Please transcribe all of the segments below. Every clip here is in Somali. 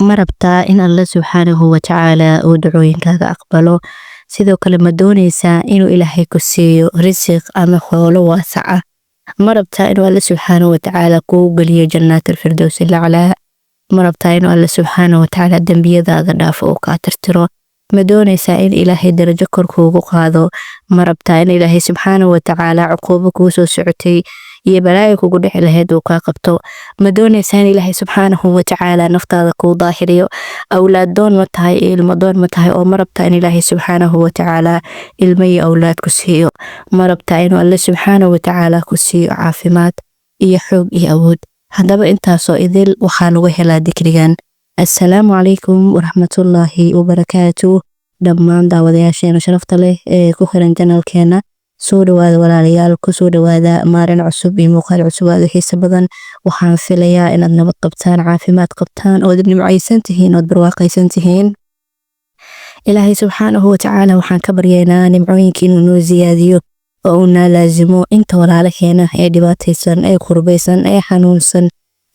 Ma rabtaa in Alle subxaanahu wa tacaala uu ducooyinkaaga aqbalo? Sidoo kale ma dooneysaa inuu Ilaahay ku siiyo risiq ama xoolo waasac ah? Ma rabtaa inuu Alle subxaanahu wa tacaala kuu geliyo jannaat alfirdows alaclaa? Ma rabtaa inuu Alle subxaanahu wa tacaala dembiyadaada dhaafo oo kaa tirtiro? Ma dooneysaa in Ilaahay darajo kor kuugu qaado? Ma rabtaa in Ilaahay subxaanahu wa tacaala cuquubo kuu soo socotay iyo balaayo kugu dhici lahayd uu kaa qabto? Ma dooneysaa in Ilaahay subxaanahu wa tacaala naftaada kuu daahiriyo? Awlaad doon ma tahay iyo ilmo doon ma tahay, oo ma rabtaa in Ilaahay subxaanahu wa tacaala ilmo iyo awlaad ku siiyo? Ma rabtaa inuu Alle subxaanahu wa tacaala ku siiyo caafimaad iyo xoog iyo awood? Haddaba intaasoo idil waxaa lagu helaa dikrigan. Assalaamu calaykum waraxmatullaahi wabarakaatu. Dhammaan daawadayaasheena sharafta leh ee ku xiran channelkeena, soo dhawaada walaalayaal, kusoo dhawaada maalin cusub iyo muuqaal cusub aad u xiiso badan. Waxaan filayaa inaad nabad qabtaan, caafimaad qabtaan, ood nimcaysan tihiin, ood barwaaqaysan tihiin. Ilaahay subxaanahu watacaala waxaan ka baryaynaa nimcooyinka inuu noo siyaadiyo oo uu naa laasimo. Inta walaalaheena ee dhibaataysan, ee kurbaysan, ee xanuunsan,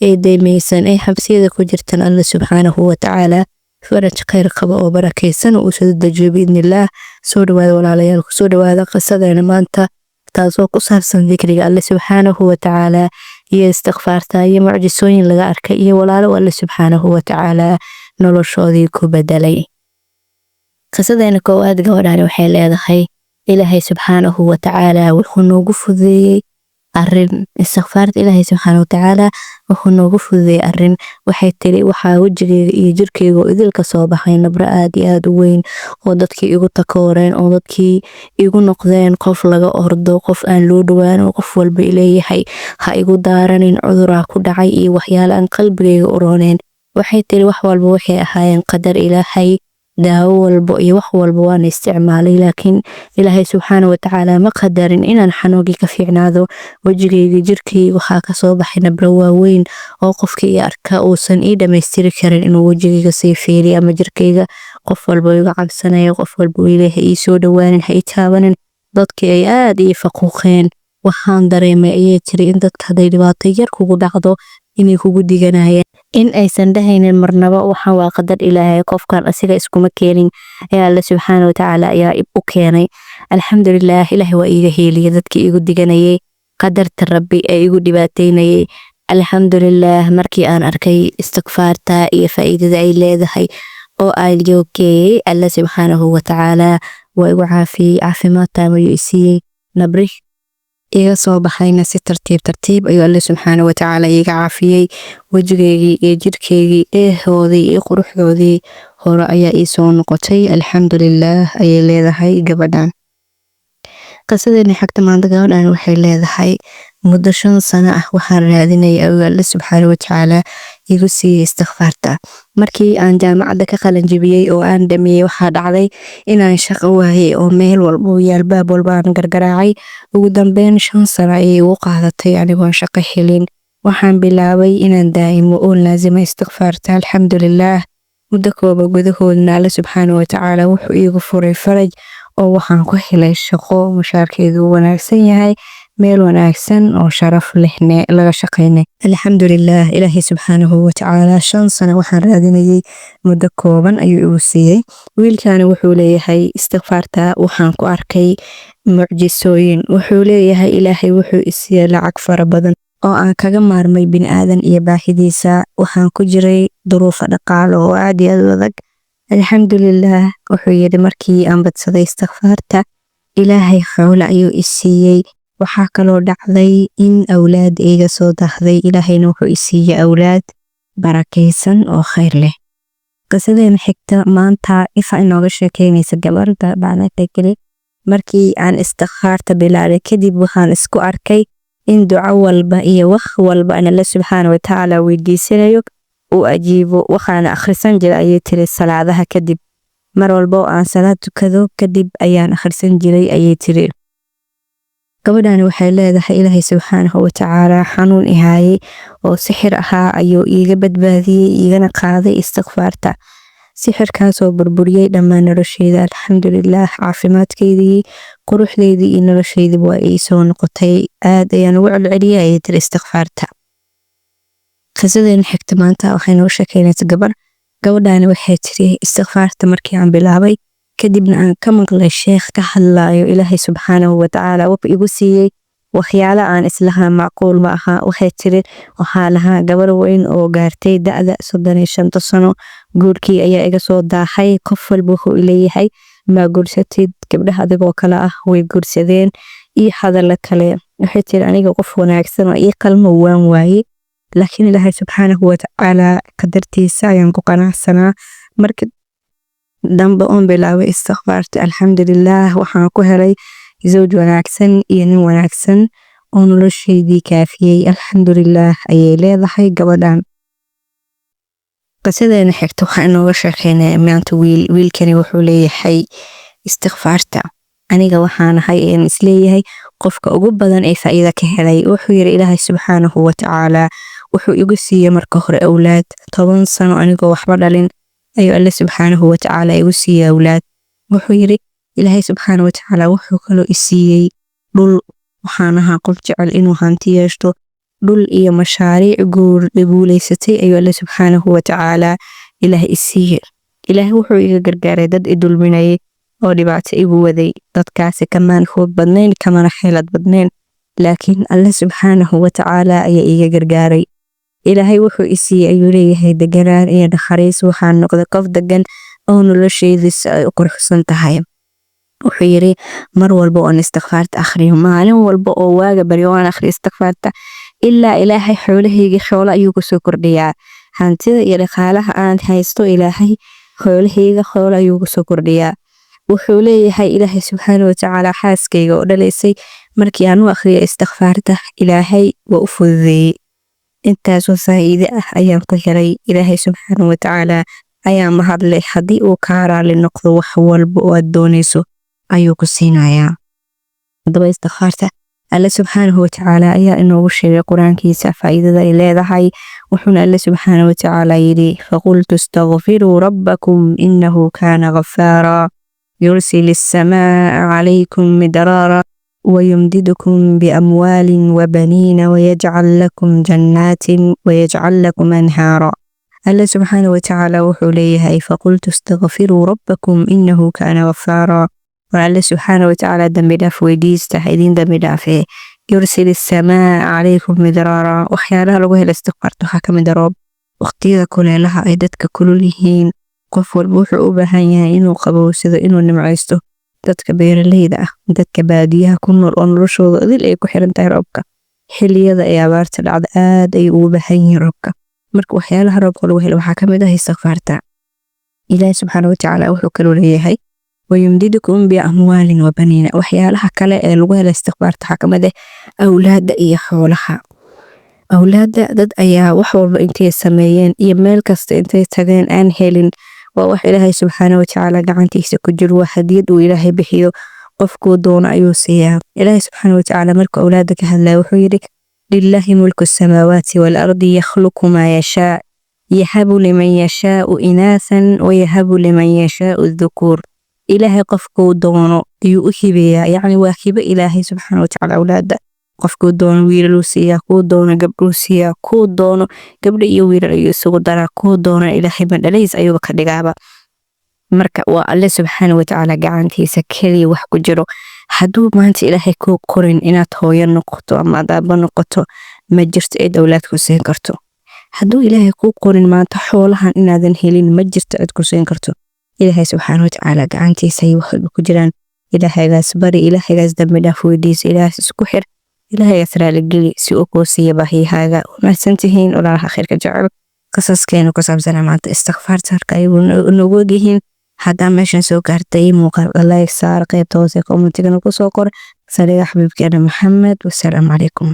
ee deymaysan, ee xabsiyada ku jirtan, Alla subxaanahu watacaala faraj khayr qaba oo barakaysan uu soo dejiyo biidnillaah. Soo dhawaada walaalayaal, kusoo dhawaada qisadeena maanta, taasoo ku saabsan dikriga Alle subxaanahu watacaala iyo istikfaarta iyo mucjisooyin laga arkay iyo walaalo Alle subxaanahu watacaala noloshoodii ku bedelay. Qisadeena koowaad, gabadhani waxay leedahay: Ilaahay subxaanahu watacaala wuxuu noogu fududeeyey arin. Istikfaarta Ilaahay subxaanahu watacaala wuxuu noogu fududeeyey arin. Waxay tiri: waxaa wejigeyga iyo jirkeyga oo idilka soo baxay nabro aad iyo aad u weyn, oo dadkii igu takooreen, oo dadkii igu noqdeen qof laga ordo, qof aan loo dhawaan, oo qof walba ileeyahay ha igu daaranin, cuduraa ku dhacay iyo waxyaale aan qalbigeyga u rooneen. Waxay tiri: wax walba waxay ahaayeen qadar Ilaahay. Daawo walbo iyo wax walba waan isticmaalay, laakiin Ilaahay subxaana watacaala ma qadarin inaan xanuunkii ka fiicnaado. Wejigayga, jirkayga waxaa kasoo baxay nabro waaweyn oo qofkii i arka uusan ii dhamaystiri karin inuu wejigayga sii fiiriyo ama jirkayga. Qof walba iga cabsanayo, qof walba uu leeyahay ii soo dhawaanin, ha ii taabanin. Dadkii ay aad ii faquuqeen. Waxaan dareemay, ayay tiri, in dadka hadday dhibaato yar kugu dhacdo inay kugu diganayeen, in aysan dhahaynin marnaba waxaan waa qadar Ilaahay, qofkan asiga iskuma keenin ee Alle subxaana watacaala ayaa u keenay. Alxamdulilaah, Ilaahay waa iiga heeliyay dadkii igu diganayay, qadarta Rabbi ee igu dhibaateynayay. Alxamdulilaah, markii aan arkay istikfaarta iyo faa'iidada ay leedahay oo aan joogkeeyey, Alle subxaanahu watacaala waa igu caafiyey, caafimaad taam ayuu i siiyey. Nabri iga soo baxayna si tartiib tartiib ayuu Alle subxaana watacaala iiga caafiyey. Wejigeygii iyo jirkeygii dheehoodii iyo quruxdoodii hore ayaa ii soo noqotay, alxamdulilaah, ayay leedahay gabadhan. Qisadeeni xigta maanta, gabadhan waxay leedahay: muddo 5 sano ah waxaan raadinayay ayuu Alle subxaana watacaala igu siiyey istikfaarta. Markii aan jaamacadda ka qalin jebiyey oo aan dhameeyey, waxaa dhacday inaan shaqo waayey, oo meel walba iyo albaab walba aan gargaraacay. Ugu dambeyn 5 sano ayay igu qaadatay anigoon shaqo helin. Waxaan bilaabay inaan daa'imo oo laasimo istikfaarta. Alxamdulilaah, muddo kooba gudahoodna Alle subxaana watacaala wuxuu iigu furay faraj, oo waxaan ku helay shaqo mushaarkeedu wanaagsan yahay, meel wanaagsan oo sharaf lehne laga shaqeynay. Alxamdulilaah, Ilaahay subxaanahu watacaala 5 sano waxaan raadinayay muddo kooban ayuu igu siiyey. Wiilkani wuxuu leeyahay: istikfaarta waxaan ku arkay mucjisooyin. Wuxuu leeyahay: Ilaahay wuxuu isiiyey lacag fara badan oo aan kaga maarmay biniaadan iyo baahidiisa. Waxaan ku jiray duruufo dhaqaalo oo aad iyo aad u adag. Alxamdulilaah, wuxuu yidhi, markii aan badsaday istikfaarta, Ilaahay xoolo ayuu i siiyey. Waxaa kaloo dhacday in awlaad iga soo dahday, Ilaahayna wuxuu i siiyey awlaad barakaysan oo khayr leh. Qisadeena xigta maanta ifa inooga sheekeynaysa gabarda bacnata keli: markii aan istikfaarta bilaabay kadib, waxaan isku arkay in duco walba iyo wax walba aan Alle subxaana watacaala weydiisanayo uu ajiibo. Waxaana akhrisan jiray, ayay tiri, salaadaha kadib. Mar walba oo aan salaad tukado kadib ayaan akhrisan jiray, ayay tiri. Gabadhani waxay leedahay: Ilaahay subxaanahu watacaala xanuun ihaayay oo sixir ahaa ayuu iiga badbaadiyey, iigana qaaday istikfaarta. Sixirkaasoo burburiyey dhammaan nolosheyda. Alxamdulilaah, caafimaadkeydii, quruxdeydii iyo nolosheydiiba waa ii soo noqotay. Aad ayaan ugu celceliyay, ayay tiri, istikfaarta. Qisadeena xigta maanta waxay noo sheekeynaysa gabar. Gabadhaani waxay tiri, istikfaarta markii aan bilaabay, kadibna aan ka maqlay sheekh ka hadlayo, Ilaahay subxaanahu watacaala wuxuu igu siiyey waxyaala aan islahaa macquul ma aha. Waxay tiri, waxaa lahaa gabar weyn oo gaartay da'da 35-ta sano. Guurkii ayaa iga soo daahay. Qof walba wuxuu ileeyahay, "Maa guursatid? Gabdhaha adigoo kale ah way guursadeen," iyo hadalla kale. Waxay tiri, aniga qof wanaagsan oo ii qalmo waan waayey, laakiin Ilaahay subxaanahu watacaala qadartiisa ayaan ku qanacsanaa. Marka dambe oon bilaabay istikfaarta, alxamdulilaah, waxaan ku helay zawj wanaagsan iyo nin wanaagsan oo noloshaydii kaafiyey. Alxamdulilaah, ayay leedahay gabadhan. Qisadeena xigta waxaa inooga sheekeynaya maanta wiil. Wiilkani wuxuu leeyahay, istikfaarta aniga waxaan ahay een isleeyahay qofka ugu badan ee faa'iida ka helay. Wuxuu yiri, Ilaahay subxaanahu watacaala wuxuu igu siiyey marka hore awlaad. 10 sano anigoo waxba dhalin ayuu Alle subxaanahu watacaala igu siiyey awlaad. Wuxuu yiri, Ilaahay subxaanahu watacaala wuxuu kaloo i siiyey dhul. Waxaan ahaa qof jecel inuu hanti yeeshto. Dhul iyo mashaariic guuleysatay ayuu Alle subxaanahu watacaala Ilaah i siiyey. Ilaahay wuxuu iga gargaaray dad i dulminayay oo dhibaato igu waday. Dadkaasi kamaan xoog badnayn, kamana xeelad badnayn, laakiin Alle subxaanahu watacaala ayaa iiga gargaaray. Ilaahay wuxuu i siiyey, ayuu leeyahay, deganaan iyo naxariis. Waxaan noqday qof degan oo nolosheediisa ay u quruxsan tahay. Wuxuu yiri, mar walba oon istikfaarta akhriyo, maalin walba oo waaga baryo waan akhriyo istikfaarta, ilaa Ilaahay xoolahayga xoolo ayuu kusoo kordhiyaa. Hantida iyo dhaqaalaha aan haysto, Ilaahay xoolahayga xoolo ayuu kusoo kordhiyaa. Wuxuu leeyahay, Ilaahay subxaana watacaala xaaskayga oo dhalaysay markii aan u akhriyay istikfaarta, Ilaahay waa u fududeeyey. Intaasoo faa'iide ah ayaan ku helay. Ilaahay subxaana watacaala ayaa mahadleh. Haddii uu kaa raali noqdo, wax walba oo aad doonayso ayuu ku siinayaa. Haddaba istikfaarta Alle subxaanahu watacaala ayaa inoogu sheegay Qur-aankiisa faa'iidada ay leedahay. Wuxuuna Alle subxaanahu watacaala yidhi: "فقلت استغفروا ربكم إنه كان غفارا يرسل السماء عليكم مدرارا ويمددكم بأموال وبنين ويجعل لكم جنات ويجعل لكم أنهارا." Alle subxaanahu watacaala wuxuu leeyahay: "فقلت استغفروا ربكم إنه كان غفارا." War Alle subxaana watacaala dambi dhaaf weydiista, ha idin dambi dhaafee. "يرسل السماء عليكم مدرارا." Waxyaalaha lagu helo istikfaarta waxaa kamid ah roob. Waqtiyada kuleelaha ay dadka kulul yihiin, qof walba wuxuu u baahan yahay inuu qabowsado, inuu nimcaysto. Dadka beeraleyda ah, dadka baadiyaha ku nool oo noloshooda idil ay ku xiran tahay roobka, xiliyada ay abaarta dhacda aad ay ugu baahan yihiin roobka. Marka waxyaalaha roobka lagu helo waxaa kamid ah istikfaarta. Ilaahi subxaana watacaala wuxuu kaloo leeyahay: "ويمددكم بأموال وبنين." Waxyaalaha kale ee lagu helo istikfaarta waxaa kamid ah awlaada iyo xoolaha. Awlaada, dad ayaa wax walba intay sameeyeen iyo meel kasta intay tageen aan helin. Waa wax Ilaahay subxaana watacaala gacantiisa ku jiro. Waa hadiyad uu Ilaahay bixiyo, qofkuu doono ayuu siiyaa. Ilaahay subxaana watacaala markuu awlaada ka hadlaya wuxuu yidhi: "لله ملك السماوات والأرض يخلق ما يشاء يهب لمن يشاء إناثا ويهب لمن يشاء الذكور." Ilaahay qofkuu doono ayuu u hibeeyaa, yacni waa hibo Ilaahay subxaana watacaala awlaada. Qofkuu doono wiilaluu siiyaa, kuu doono gabdhuu siiyaa, kuu doono gabdho iyo wiilal ayuu isugu daraa, kuu doono Ilaahay madhalays ayuuba ka dhigaaba. Marka waa Alle subxaana watacaala gacantiisa keliya wax ku jiro. Hadduu maanta Ilaahay kuu qorin inaad hooyo noqoto ama aad aabbo noqoto, ma jirto cid awlaad ku siin karto. Hadduu Ilaahay kuu qorin maanta xoolahan inaadan helin, ma jirto cid ku siin karto. Ilaahay subxaana watacaala gacantiisa ay wax walba ku jiraan. Ilaahaygaas bari, Ilaahaygaas dambi dhaaf weydiisa, Ilaahas isku xir, Ilaahaygaas raaligeli si uu kuu siiya baahiyahaaga. Mahadsantihiin walaalaha khayrka jecel. Qisaskeena ku saabsana maanta istikfaarta halka ayagu noogu ogyihiin. Haddaa meeshan soo gaartay, muuqaalka like saar, qaybta hoose commentigana kusoo qor saliga xabiibkeena Maxamed. Wasalaamu calaykum.